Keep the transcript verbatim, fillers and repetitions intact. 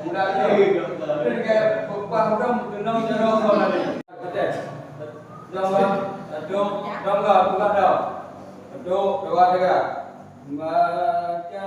Muda lagi. Ini kayak pepah udah menggenang jarum kau tadi. Betul. Dong, dong, dong, dong, dong. Duduk, dua, tiga. Baca